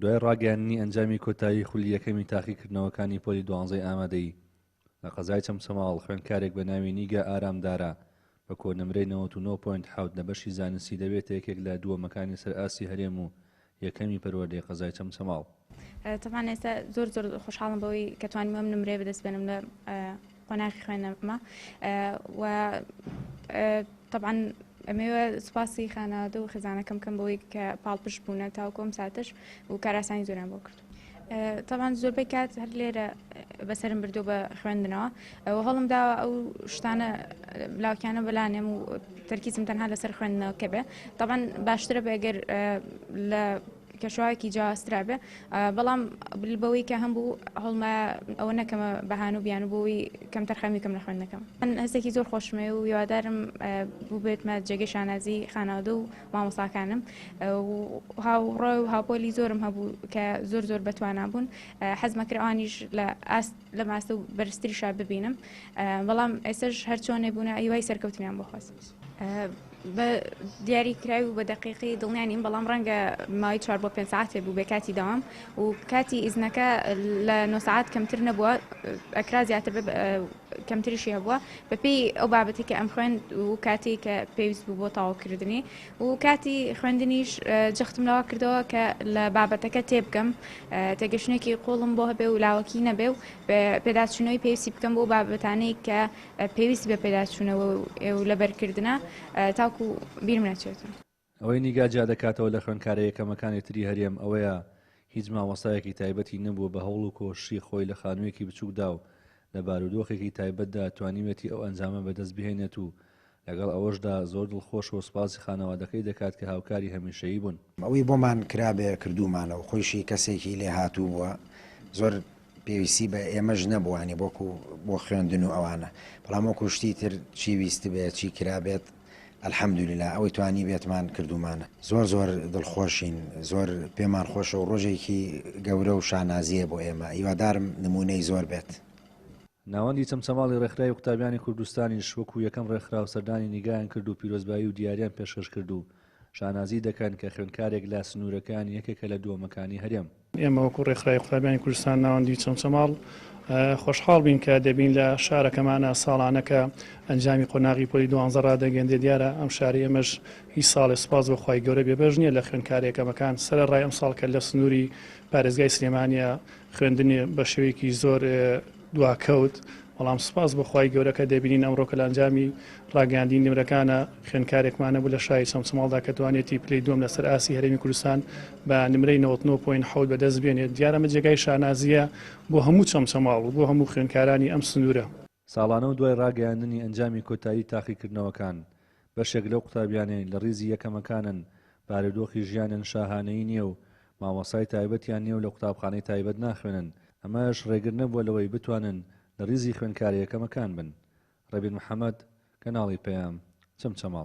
دوای ڕاگەیاندنی ئەنجامی کۆتایی خولی یەکەمی تاقیکردنەوەکانی پۆلی دوانزەی ئامادەیی لە قەزای چەمچەماڵ، خوێندکارێک بە ناوی نیگا ئارام دارا بە کۆنمرەی 99 point حەوت لە بەشی زانستی دەبێتە یەکێک لە دووەمەکانی سەر ئاستی هەرێم و یەکەمی پەروەردەی قەزای چەمچەماڵ. تەبعەن ئێستا زۆر زۆر خۆشحاڵم بەوەی کە توانیم ئەم نمرەیە بەدەست بێنم لە قۆناغی خوێندنەمە و تەبعەن ئەمەوێ سوپاسی خانەوادە و خێزانەکەم بکەم بەوەی کە پاڵپشت بوونە تاوەکو ئەم ساتەش و کارئاسانی زۆریان بۆ کردووم. تەبعەن زۆربەی کات هەر لێرە بەسەرم بردووە بە خوێندنەوە و هەوڵم داوە ئەو شتانە لاوکیانە بەلانێم و تەرکیزم تەنها لەسەر خوێندنەوەکە بێ تەبعەن باشترە بێ گەر لە کەشوهەوایەکی جیاوازترا بێ بەڵام بەوەی کە هەمبوو هەوڵمە ئەوە نەکەمە بەهانە و بیانوو بۆی کەمتەرخەمی بکەم لە خوێندنەکەم. من هەستێکی زۆر خۆشم هەیە و هیوادارم بووبێتمە جێگەی شانازی خانەوادە و مامۆستاکانم و هاوڕێ و هاوپۆلی زۆرم هەبوو کە زۆر زۆر بەتوانا بوون حەزمە کرد ئەوانیش لە ئاست لەم ئاستە و بەرزتریشا ببینم بەڵام ئێستاش هەرچۆنێ بوونە هیوای سەرکەوتنیان بۆ خواست. بە دیاری کراوی و بە دەقیقی دڵنیا نیم بەڵام ڕەنگە ماوەی چوار بۆ پێنج سەعاتێ بوو بێ کاتی دەوام و کاتی ئیزنەکە لە نۆ سەعات کەمتر نەبووە ئەکرا زیاتر بێ کەمتریشی هەبووە بەپێی ئەو بابەتی کە ئەم خوێند و کاتی کە پێویست بوو بۆ تەواوکردنی و کاتی خوێندنیش جەختم لەوە کردەوە کە لە بابەتەکە تێبگەم تێگەشتنێکی قوڵم بۆ هەبێ و لاوەکی نەبێ و پێداچوونەوەی پێویستی بکەم بۆ بابەتانەی کە پێویستی بە پێداچوونەوە و لەبەرکردنە تاکو بیرم نەچێتەوە. ئەوەی نیگا جیا دەکاتەوە لە خوێندکارە یەکەمەکانی تری هەرێم ئەوەیە هیچ مامۆستایەکی تایبەتی نەبووە بە هەوڵ و کۆششی خۆی لە خانوویەکی بچووکدا و لە بارودۆخێکی تایبەتدا توانیویەتی ئەو ئەنجامە بەدەست بهێنێت و لەگەڵ ئەوەشدا زۆر دڵخۆشە و سوپاسی خانەوادەکەی دەکات کە هاوکاری هەمیشەیی بوون. ئەوەی بۆمان کرابێ کردوومانە و خۆیشی کەسێکی لێهاتوو بووە زۆر پێویستی بە ئێمەش نەبوو یانی وەکو بۆ خوێندن و ئەوانە بەڵام وەکو شتی تر چی ویستبێ چی کرابێت الحمدللە ئەوەی توانی بێتمان کردوومانە زۆر زۆر دڵخۆشین زۆر پێمان خۆشە و ڕۆژێکی گەورە و شانازیە بۆ ئێمە هیوادارم نمونەی زۆر بێت. ناوەندی چەمچەماڵی ڕێکخراوی قوتابیانی کوردستانیش وەکو یەکەم ڕێکخراو سەردانی نیگایان کرد و پیرۆزبایی و دیاریان پێشکەش کرد و شانازی دەکەن کە خوێندکارێک لە سنوورەکەیان یەکێکە لە دووەمەکانی هەرێم. ئێمە وەکو ڕێکخراوی قوتابیانی کوردستان ناوەندی چەمچەماڵ خۆشحاڵ بین کە دەبین لە شارەکەمانە ساڵانە کە ئەنجامی قۆناغی پۆلی دوانزە ڕادەگەندێ دیارە ئەم شاری ئێمەش هیچ ساڵێ سوپاس بۆ خوای گەورە بێبەش نییە لە خوێندکارە یەکەمەکان سەرەڕای ئەم ساڵ کە لە سنووری پارێزگای سلێمانیە خوێندنی بە شێوەیەکی زۆر دواکەوت، بەڵام سوپاس بۆ خوای گەورە کە دەبینین ئەمڕۆ کە لە ئەنجامی ڕاگەیاندنی نمرەکانە خوێندکارێکمان هەبوو لە شاری چەمچەماڵدا کە توانێتی پلەی دووەم لەسەر ئاستی هەرێمی کوردستان بە نمرەی 99 point حەوت بەدەست بێنێت، دیارە ئەمە جێگای شانازییە بۆ هەموو چەمچەماڵ و بۆ هەموو خوێندکارانی ئەم سنوورە. ساڵانە و دوای ڕاگەیاندنی ئەنجامی کۆتایی تاقیکردنەوەکان، بەشێک لەو قوتابیانەی لە ڕیزی یەکەمەکانن بارودۆخی ژیانیان شاهانەیی نییە و مامۆستای تایبەتیان نییە و لە قوتابخانەی تایبەت ناخوێنن، ئەمەش ڕێگر نەبووە لەوەی بتوانن لە ڕیزی خوێندکارە یەکەمەکان بن. ڕێبین محەمەد، کەناڵی پەیام، چەمچەماڵ.